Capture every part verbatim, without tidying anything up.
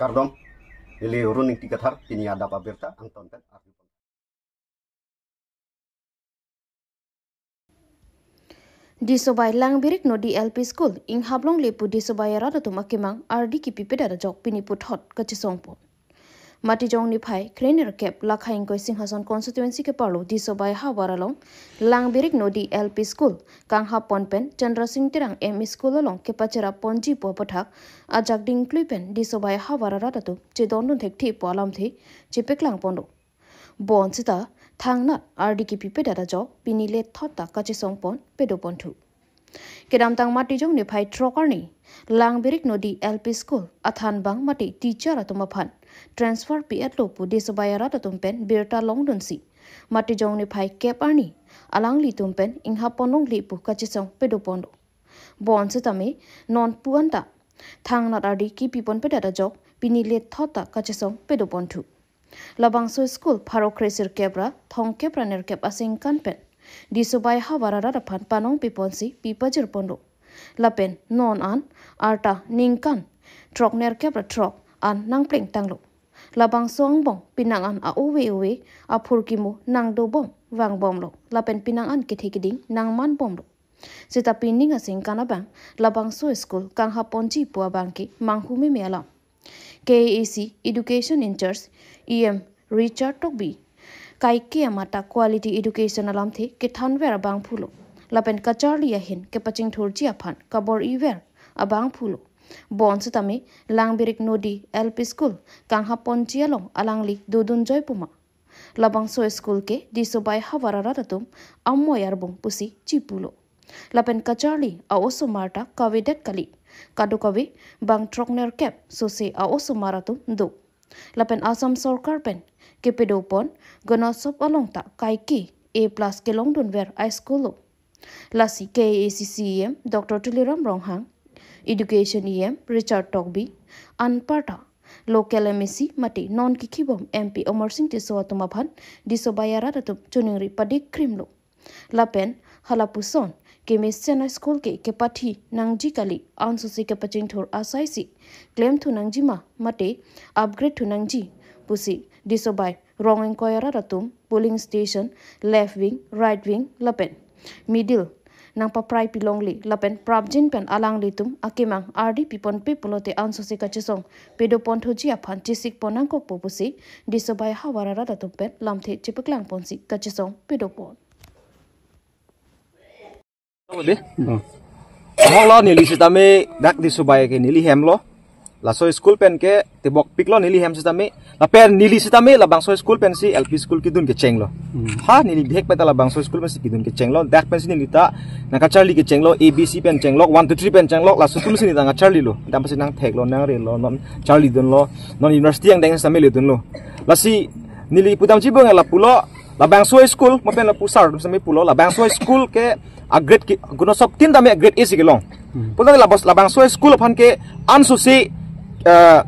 Kardom, neli Run Ingti Kathar, pini adap abirta angton pen arju. Disobai Langbirik Nodi L P School inghap longle pu Disobai arat atum akemang ardi kipipedet ajok pini puthot kachesongpon. Matijong niphai krenerkep Lakha Ingkoi Singhason constituency keparlo Disobai havar along Langbirik Nodi L P School kanghappon pen Chandra Sing Terang M E School along kepacheraponji pu aputhak ajak dingklui pen Disobai havar arat atum chedondun thekthe pu alamthe chepaklangponlo. Bonsita thangnat ardi kipipedet ajok pini lethot ta kachesongpon pedoponthu. Kedamtang Matijong niphai throk arni Langbirik Nodi L P School athanbang mate teacher atum aphan transfer pi-etlo pu Disobai arat atum pen birta longdunsi Matijong niphai kep arni alanglitum pen inghappon longle pu kachesong pedoponlo. Bonsitame non pu-an ta thangnat ardi kipiponpedet ajok pini lethot ta kachesong pedoponthu. Labangso school pharo kresirkep ra thomkep ra nerkep aningkan pen Disobai havar arat aphan panong piponsi pipajirponlo. Lapen non an arta ningkan throk nerkep ra throk an nangplengtanglo. Labangso angbong penang an a-ove ove aphurkimo nangdobom vangbomlo. Lapen penang an kethe keding nangmanbomlo. Seta pining aningkan abang labangso school kanghapponji pu abangke manghumeme alam. K A A C Education in-charge E M Richard Tokbi kaike amat ta quality education alamthe kethanver abangphulo. Lapen kacharli ahin kepachingthurji aphan kabor-iver abangphulo. Bonsitame Langbirik Nodi L P School kanghapponji along alangli dodunjoi puma. Labangso school ke Disobai havar arat atum amoi arbung pusi chipulo. Lapen kacharli a-osomar ta kavedet kali. Kadokave bang throk nerkep sose a-osomar atum do. Lapen Assam sorkar pen kepedopon Gunosop along ta kaike A plus kelongdunver a-school lo. Lasi K A A C C E M Doctor Tuliram Ronghang, Education E M Richard Tokbi, anparta local M A C mate non kikhibom M P Amarsing Tisso atum aphan Disobai arat atum choningri padikkrimlo. Lapen halapuson kemesen a-school ke kepathi nangji kali ansose kepachingthur asaisi klemthu nangjima mate upgrade thu nangji pusi Disobai rong ingkoi arat atum polling station, left wing, right wing lapen middle nangpaprai pilongle lapen prapjin pen alanglitum akemang ardi piponpe pulote ansose kachesong pedoponthuji aphan chesikpon nangkokpo pusi Disobai havar arat atum pen lamthe chepaklangponsi kachesong pedopon. Ode. Hmm. Among lo neli sitame dak Disobai ke neli hem lo. Laso school pen ke tebokpiklo neli hem sitame. Lapen neli sitame labangso school pensi L P school kedun kechenglo. Hmm. Ha neli bihek pen ta labangso school pensi kedun kechenglo. Dak pensi neli ta nangkacharli kechenglo, A B C pen chenglok, one two three pen chenglok, laso school si neli ta nangkacharlilo. Dam pensi nangtheklo, nangrelo, non charlidunlo, non university angdeng sitame ledunlo. Lasi neli pudamji bong lapulo, labangso school, mo pen lapu sar sitame pulo, labangso school ke a-grade ke Gunosop tin tame a-grade A si kelong. Hmm. Pulo labos labangso school aphan ke ansose, eh,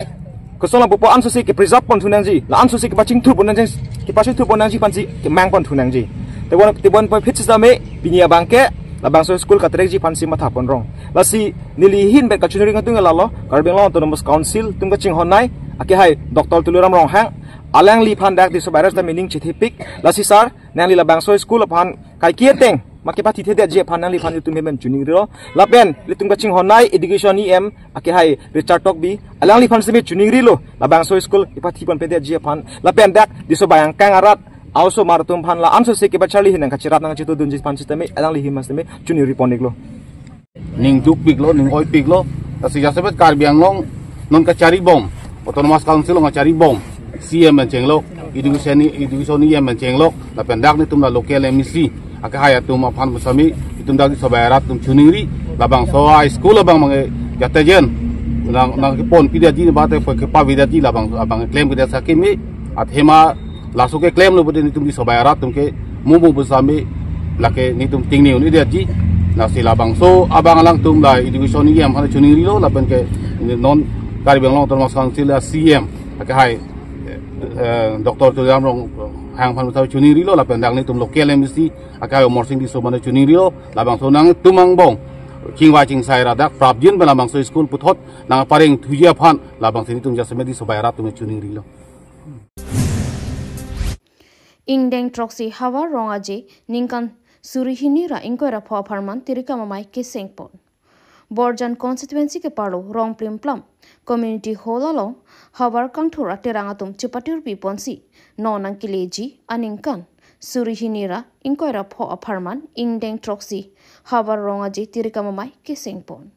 kosong lapupo ansose kepreserve ponthu nangji, la ansose kepachingthurpon nangji, kepachingthurpon nangji aphansi kemangponthu nangji. Tebon tebon pen phit sitame pini abang ke labangso school katrekji aphansi mathaponrong. Lasi neli ahin pen kachiningri atum lalo, Karbi Anglong Autonomous Council atum kachinghonnei, akehai Doctor Tuliram Ronghang, alangliphan dak Disobai arat ta meaning chethepik, lasi sar, nangli labangso school aphan kaike ateng ma kepathithedetji aphan nangliphan itum hem pen choningrilo. Lapen ilitum kachinghonnei Education E M akehai Richard Tokbi, alangliphan sitame choningrilo, labangso school kepathiponpedetji aphan. Lapen dak Disobai angkang arat a-osomar atum aphan la ansose kepacharli ahin nangkacherap nangkachetodunji aphan sitame alangli ahin sitame choningriponiklo. Ning dukpiklo, ning oipiklo. Lasi jasemet Karbi Anglong non kacharibom, Autonomous Council along kacharibom, C E M pen chenglok, Education, Education E M pen chenglok, lapen dak netum la local M A C akehai atum aphan pusitame itum dak Disobai arat atum choningri, labangso a-school abang abang ke jatajen nang nangkeponpidetji, bate kepavedetji, labang abang klempidet sakimi, athema laso keklemlo pute netum Disobai arat atum ke mumu pusitame lake netum tingni un-edetji. Lasi labangso abang alangtum la Education E M aphan choningrilo, lapen ke non Karbi Anglong Autonomous Council a-C E M akehai, eh, Doctor Tuliram Ronghang aphan pusitame choningrilo, lapen dak netum local M A C akehai Amarsing Tisso aphan choningrilo, labangso nangtum angbong Chingvai chingsai ra dak prapjin pen labangso school puthot nangpareng thuji aphan labangsi netum jasemet di sobai arat atum choningrilo. Ingdeng throksi Havar Rong Aje ningkan suri hini ra ingkoi ra pho apharman Tirikam Amei kesengpon. Borjan constituency keparlo Rongplimplam Community Hall along havar kangthur aterang atum chepatirpi ponsi non nangkeleji aningkan suri hini ra ingkoi ra pho apharman ingdeng throksi Havar Rong Aje Tirikam Amei kesengpon.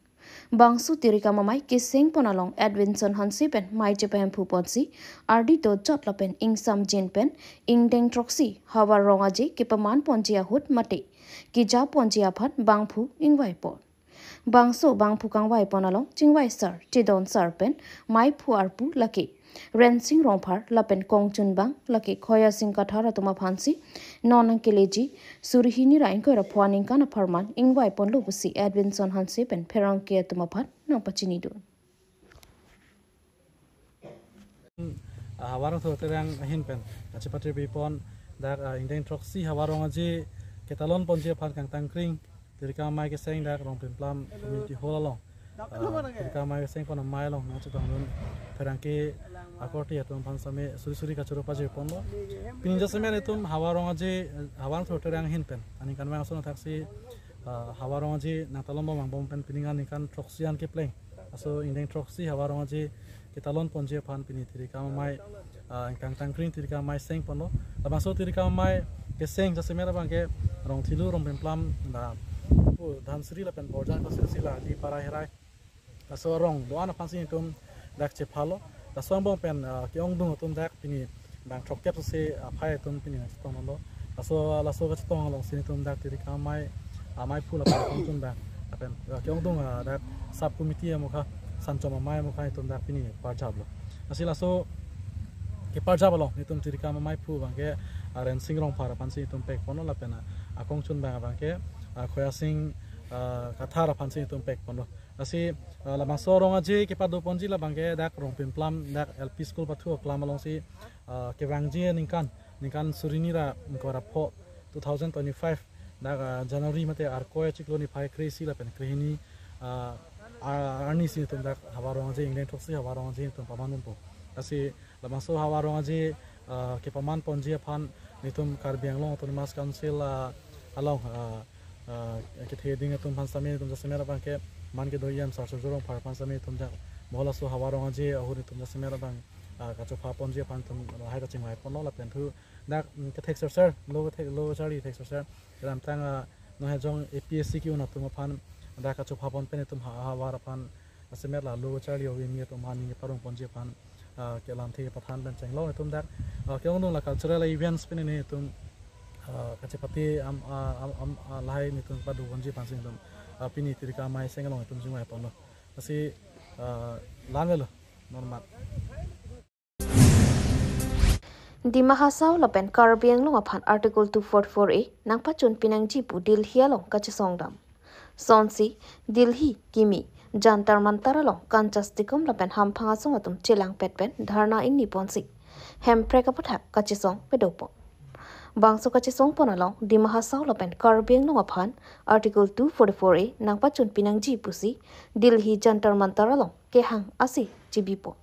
Bangso Tirikam Amei kesengpon along Edwinson Hanse pen mei chepahemphu ponsi ardi dojot lapen ingsamjin pen ingdeng throksi Havar Rong Aje kepaman ponji ahut mate keja ponji aphan bangphu ingvaipon. Bangso bangphu kangvaipon along chingvai sar, chedon sar pen meiphu arpu lake Rensing Rongphar lapen kongchunbang lake Khoyasing Kathar atum aphansi non nangkeleji suri hini ra ingkoi ra pho aningkan apharman ingvaiponlo pusi Edwinson Hanse pen pherangke atum aphan nangpachinidun. Ah, Havar Rong Aje ahin pen kachepatirpi pon dak, ah, ingdeng throksi Havar Rong Aje ketalon ponji aphan kangtangkring Tirikam Amei keseng dak Rongplimplam Community Hall along. Ah, Tirikam Amei kesengpon amei along nangchetongdun pherangke akorte atum aphan same suri suri kachoro pajirponlo. Pini jasemet netum Havar Rong Aje, Havar Rong Aje ahin pen aningkanvang ason athaksi, ah, Havar Rong Aje nangtalon bom angbong pen pini aningkan throksi an kepleng. Laso ingdeng throksi Havar Rong Aje ketalon ponji aphan pini Tirikam Amei, ah, kangtangkring Tirikam Amei sengponlo. Labangso Tirikam Amei keseng jasemet abangke Rongthelu, Rongplimplam, la, oh, Dhansiri lapen Borjan constituency la, di para herai. Laso arong do-an aphansi netum dak chephalo. Laso angbong pen, ah, ke-ongdung atum dak pini bang throkkep si aphai atum pini nangchetonglo. Laso, laso kachetong alongsi netum dak Tirikam Amei, ah, meiphu lapen kongchunbang lapen, ah, ke-ongdung, ah, dak sub committee amokha, Sanchom Amei amokha netum dak pini parjaplo. Lasi laso keparjap along netum Tirikam Amei meiphu abangke, ah, Rensing Rongphar aphansi netum pekponlo lapen, ah, akongchunbang abangke, ah, Khoyasing, ah, Kathar aphansi netum pekponlo. Lasi, ah, labangso Rong Aje kepadoponji labangke dak Rongplimplam dak L P school pathu aklam alongsi, ah, kevangji aningkan, ningkan suri hini ra ingkoi ra pho two thousand twenty-five dak, ah, January mate Arkoi achiklo niphai kre-isi lapen krehini, ah, ar-, arnisi netum dak Havar Rong Aje, ingdeng throksi Havar Rong Aje netum paman ponpo. Lasi labangso Havar Rong Aje, ah, kepaman ponji aphan netum Karbi Anglong Autonomous Council, ah, along, ah, ah, kethe ding atum aphan same netum jasemet abangke man kedo E M Sar Surjya Rongphar aphan same netum jak mo laso Havar Rong Aje ahut netum jasemet abang, ah, kachopha ponji aphan netum lahai kachingvaiponlo lapen thu dak, mm, kethek serser, lo kethek, lo charli thek serser. Kedamtang, ah, Nohejong A P S C ke-un atum aphan dak kachopha pon pen netum ha-, havar aphan jasemet la lo charli ove mi atum aphan ningje parong ponji aphan, ah, kelamthe pathan pen chenglong netum dak, ah, ke-ongdung la cultural events pen netum, ah, kachepate am, ah, am, am, ah, lahai netum padoponji aphansi netum, ah, pini Tirikam Amei seng along netum chingvaiponlo. Lasi, ah, la-an avelo, normal. Dima Hasao lapen Karbi Anglong aphan Article two forty-four A nangpachunpi nangji pu Delhi along kachesongdam. Sonsi Delhi kimi Jantar Mantar along Kanchas Tikom lapen hamphang asong atum chelangpet pen dharna ingni ponsi Hemprek aputhak kachesong pedopon. Bangso kachesongpon along Dima Hasao lapen Karbi Anglong aphan Article two forty-four A nangpachunpi nangji pusi Delhi Jantar Mantar along kehang asi chibipon.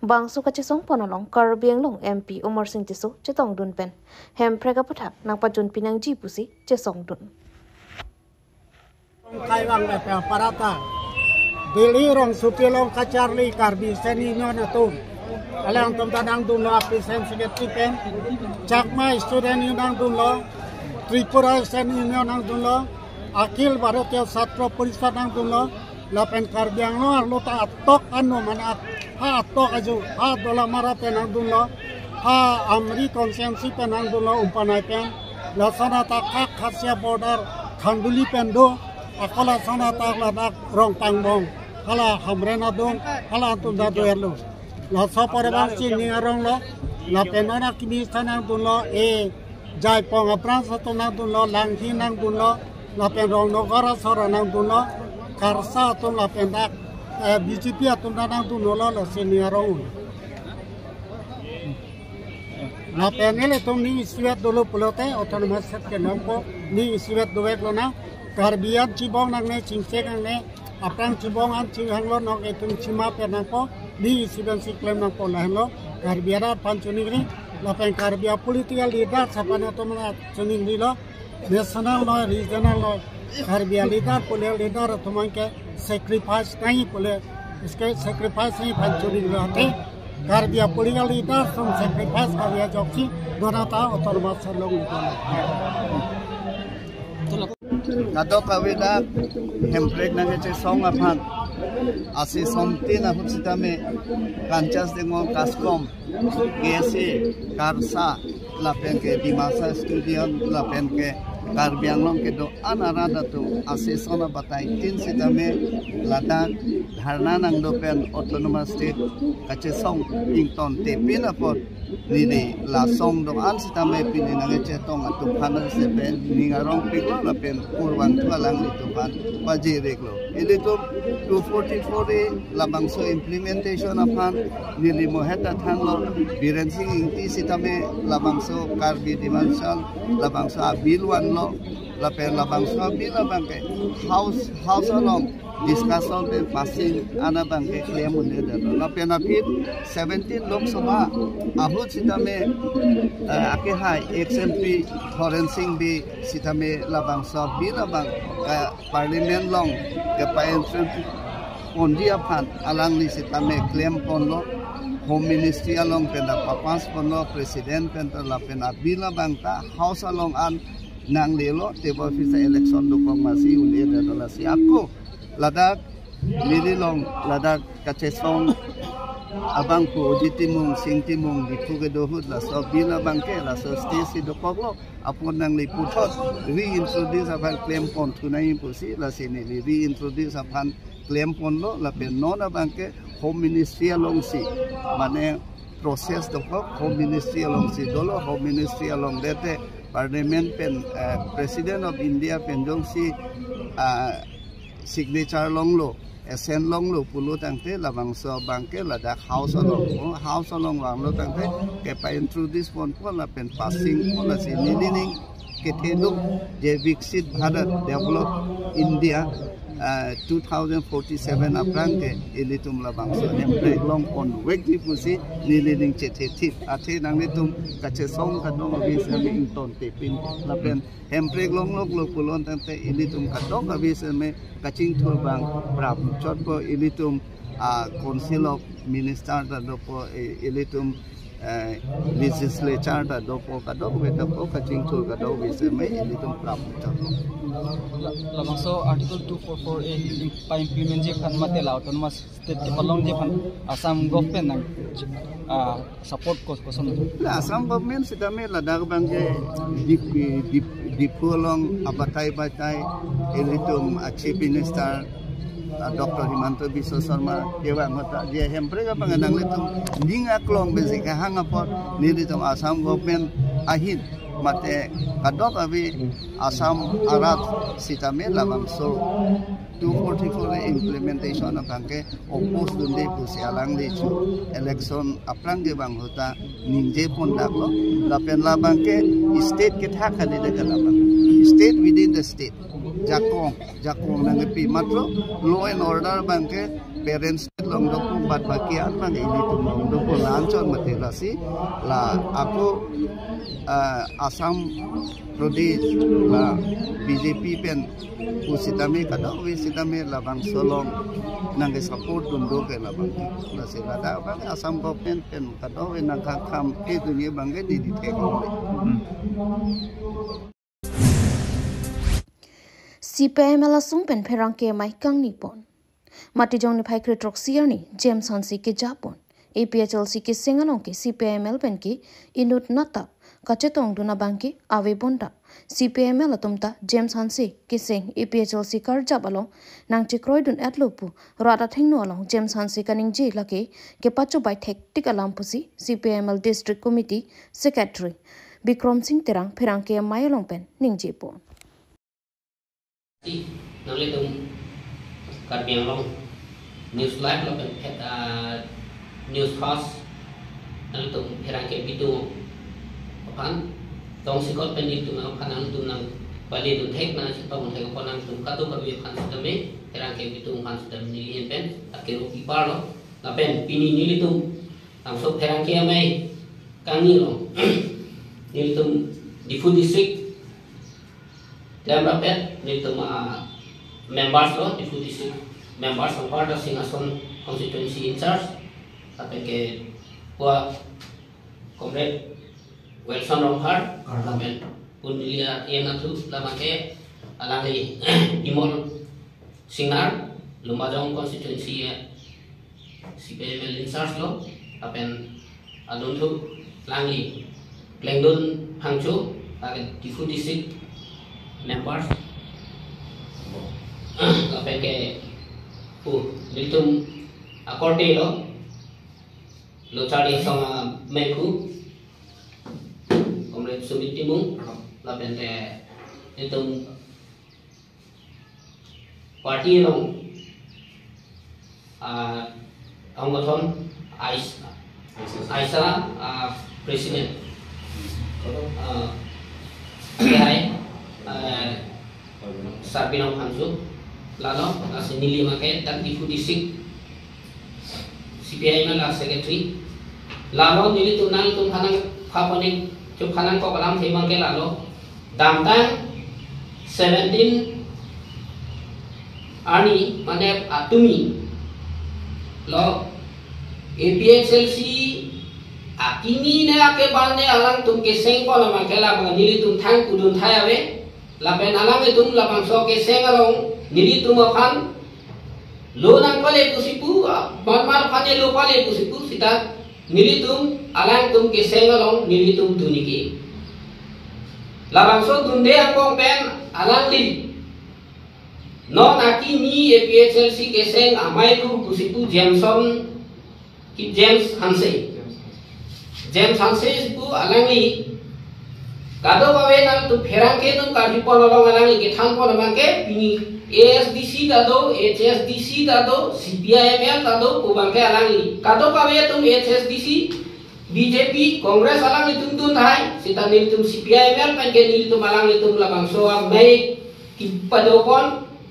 Bangso kachesongpon along Karbi Anglong M P Amarsing Tisso chetongdun pen Hemprek aputhak nangpachunpi nangji pusi chesongdun. Kaiwang bai pen aparata Delhi rongsopi along kacharli Karbi Student Union atum, alangtum ta nangdunlo, Karbi Student Secretary pen, Chakma Student Union nangdunlo, Tripura Student Union nangdunlo, Akhil Bharatiya Chhatra Parishad nangdunlo, lapen Karbi Anglong arlo ta atok ano mana ha atok ajo, ha Dolamara pen nangdunlo, ha Amri constituency pen nangdunlo, Umpanai pen, lason atak ha Khasia border Khanduli pen do, ako lason atak ladak Rongpangbong, hala Hamren adung, hala atum ta do-etlo. Laso apor abangsi ning aronglo, lapen non akimi ta nangdunlo, e, Jaipong a-branch atum nangdunlo, Langhin nangdunlo, lapen Rongnogar asor nangdunlo, Karsa atum lapen dak, eh, B J P atum ta nangdunlo, lasi ning arong. Lapen ilitum ning isivet dolo pulote, autonomous state ke nangpo, ning isivet doveklo na, Karbi an chibong nangne, chingchek nangne, aphrang chibong an chinghanglo, nok itum chima pen nangpo, di isi pensi klem nangpo, lahenlo Karbi arat aphan choningri, lapen Karbi a political leader aphan atum choningri lo, national lo, regional lo, Karbi a leader pule, leader atum ke sacrifice nangji pule, iske sacrifice nangji aphan choningri lo ate, Karbi a political leader atum sacrifice kave ajoksi, donata autonomous along. Kadokave dak hemprek nangkechesong aphan, ase somtin ahut sitame, Kanchas Dengong Kaskom, K S A, KARSA, lapen ke Dimasa Student, lapen ke Karbi Anglong kedo-an arat atum, ase son abatai tin sitame, ladak dharna nangdo pen autonomous state kachesong ingtontepin apot, neli la song do-an sitame pini nangkechetong atum aphan ase pen ning arongpiklo lapen kurvangthu alanglitum aphan pajiriklo. Ilitum two forty-four A labangso implementation aphan neli mohet ta thanlo, Biren Singh Ingti sitame labangso Karbi Dimachal labangso a bill vanlo, lapen labangso a bill abangke House, House along discussion pen passing an abangke klem un-edetlo. Lapen aphi seventeen Lok Sabha ahut sitame, eh, akehai ex M P Horen Singh Bey sitame labangso bill abang, eh, Parliament along kepa-introduce ponji aphan alangli sitame klem ponlo, Home Ministry along pen ta pa-pass ponlo, President pen ta lapen a bill abang ta House along an nanglelo, tebor phisa election dokok masi un-edetlo, lasi ako ladak neli along ladak kachesong abang pu Ojit Timung, Sing Timung, Diphu kedo ahut laso bill abangke laso stage si dokoklo, apot nangli puthot reintroduce aphan klem ponthu nangji pusi, lasi neli reintroduce aphan klem ponlo, lapen non abangke Home Ministry alongsi, mane process dokok, Home Ministry alongsi dolo, Home Ministry along dete Parliament pen, eh, President of India pen jongsi, ah, signature longlo, assent longlo pulo tangte labangso abangke ladak House along, oh, House along vanglo tangte kepa-introduce ponpo lapen passing po, lasi nelining ketheduk je Viksit Bharat, Developed India, ah, two thousand forty-seven aphrang ke ilitum labangso hemprek long ponvekji pusi nelining chethethip. Athe nanglitum kachesong kadokave sitame ingtontepin lapen hemprek longloklo pulo tangte ilitum kadokave sitame kachingthur abang prapchotpo, ilitum, ah, Council of Minister ta dopo, eh, ilitum, eh, Legislature ta dopo, kadokave dopo, kachingthur kadokave sitame ilitum prapchotpo. Labangso Article two four four A pa-implement ji aphan mate la autonomous state kepalongji aphan Assam government nang, ah, support kos-, koson? La Assam government sitame ladak abangke Dip-, Dip-, Diphu along abatai batai ilitum, ah, Chief Minister, ah, Doctor Himanta Biswa Sarma kevang ahut ta je hemprek abang nanglitum ning aklong besi kehang apot nelitum Assam government ahin mate kadokave Assam arat sitame labangso two forty-four A implementation abangke oppose dunde pusi alangli chu election aphrang kevang ahut ta ningje pondaklo, lapen labangke state kethak kali de kalabang, state within the state, jakong jakong nangkepi, matro law and order abangke parents longdok pu, bad baki an abang ilitum longdok pu, la-anchot mate lasi la ako, ah, Assam Pradesh la B J P pen pu sitame kadokave sitame labangso along nangkesupport dun do ke labang. Lasi ladak abang Assam government pen kadokave nangkakam ke dunji abangke neli theklongle. Hmm. C P I M L asong pen pherangke amei kangni pon. Matijong niphai kre-throksi arni James Hanse keja pon. A P H L C keseng along ke C P I M L pen ke inut nata kachetongdun abangke ave bonta, C P I M L atum ta James Hanse keseng A P H L C karjap along nangchekroidun-etlo pu rat athengno along James Hanse kaningje lake kepachobei thektik alam pusi C P I M L District Committee Secretary Bikram Singh Terang pherangke amei along pen ningje pon. Nanglitum Karbi Anglong News Live lapen phet, ah, News Fast, nanglitum pherangke bidung aphan tongsekot pen nelitum aphan nanglitum nang Pali dun thek na chetong thek apot nangtum kadokave aphan sitame, pherangke atum aphan sitame neli ahin pen akero pi parlo. Lapen pini nelitum Langso Pherangke Amei kangni along nelitum Diphu District klem rapet nelitum, ah, members lo, Diphu District members, Rongphar Singhason constituency in charge, lapen ke pua Comrade Wilson Rongphar, Kardom. Lapen pun neli a-en atu, lama ke alangli Imol Singnar, Lumbajong constituency, eh, C P I M L in charge lo, lapen adunthu alangli Plengdun Phangcho, lapen Diphu District members, lapen ke pu nelitum akorte lo, Lo Charli Asong amei ku, Comrade Sumit Timung, lapen te nelitum party along, ah, সংগঠন আইস-, আইসা, ah, president, ah, K I, ah, Sarbinong Phangcho, lalo, lasi neli make dak Diphu District C P I M L a secretary. Lalo nelitum nangtum aphan nangpha ponik, chop aphan nangkok alamthe abang ke lalo. Damtang seventeen arni mane atumi lo A P H L C akimi ne ake bal ne alangtum keseng pon abang ke labang nelitum thang kudun thai ave. Lapen alanglitum labangso keseng along nelitum aphan lo nangpale pusi pu, ah, mar mar aphan ne lo pale pusi pu sita nelitum alangtum keseng along nelitum dun-ik-e. Labangso dunde angbong pen alangli non akimi A P H L C keseng amei ku pusi pu Jameson, Ki James Hanse. James Hanse pu alangli kadokave nangtum pherangke atum karju pon along alangli kethan pon abang ke pini A S D C ta do, H S D C ta do, C P I M L ta do, pu abang ke alangli. Kadokave atum H S D C, B J P, Congress alanglitum dun thai, sita nelitum C P I M L pen ke nelitum alanglitum labangso amei kipado pon,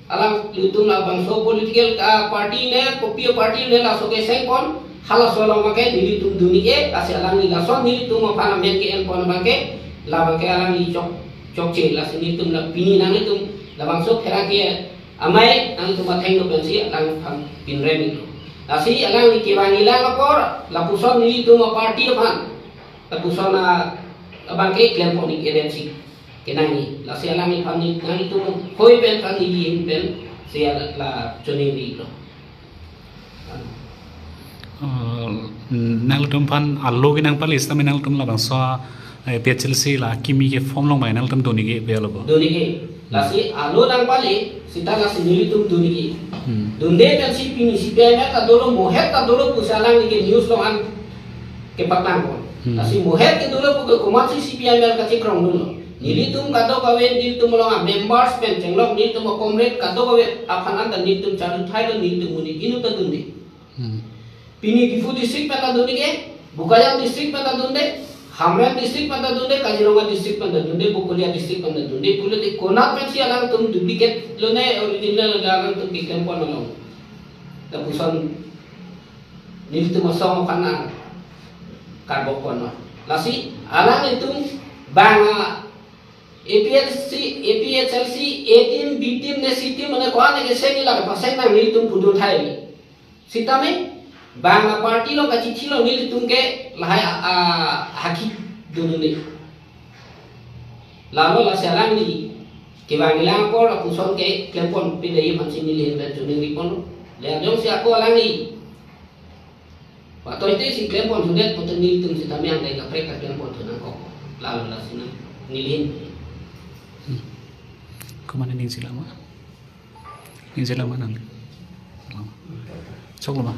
alanglitum labangso political, ah, party ne, kopi party ne laso keseng pon, halaso along make nelitum dun-ik-e, lasi alangli lason nelitum aphan amen ke-en pon abang ke, labang ke alangli chok, chokche, lasi nelitum la pini nanglitum labangso pherangke amei nangtum athengno pensi alangphan pinrem-iklo. Lasi alangli kevang-i lang apor, lapuson nelitum aparty aphan, lapuson a, abang ke klem pon-ik agency kenangji. Lasi alangliphan ne, nangtum hoi pen aphan neli ahin pensi la, la choningri-iklo. Eh, nangtum aphan alo ke nangpale sitame nangtum labangso, eh, A P H L C la akimi ke form along mai nangtum dun-ik-e pu alo bo. Dun-ik-e. Lasi alo nangpale sita lasi nelitum dun-ik-e. Hmm. Dunde pensi pini C P I M L ta dolo, mohet ta dolo pusi alangli ke news along an kepatang pon. Hmm. Lasi mohet ke dolo pu ke komatsi C P I M L kachekrong dunlo. Nelitum kadokave nelitum along a members pen chenglok nelitum a comrade kadokave aphan anta nelitum charju thailo, nelitum monit inut ta dunde. Hmm. Pini Diphu district pen ta dun-ik-e, Bokajan district pen ta dunde, Hamren district pen ta dunde, Kaziranga district pen ta dunde, Bokolia district pen ta dunde, pulote konat pensi alangtum duplicate lone original alangtum keklem pon along. Lapuson nelitum asong aphan nangkarbok pon. Lasi alanglitum bang a A P H L C, A P H L C A team, B team, ne C team, ne ko-an ne keseng ila kepaseng nang nelitum pudun thai. Sitame bang a party along kachichilo nelitum ke lahai a, a, hakhi dun-un-e. Lalo lasi alangli kevang-i lang apor lapuson keklem pon pide aphansi neli ahin pen choningri ponlo. Le jongsi ako alangli patoite si klem pon thudet pulote nelitum sitame angdeng kaprek kaklem pon thu nangkok. Lalo lasi nang neli ahin. Hmm. Komat aning si lama? Ning si lama nang. Lama. Choklo ma?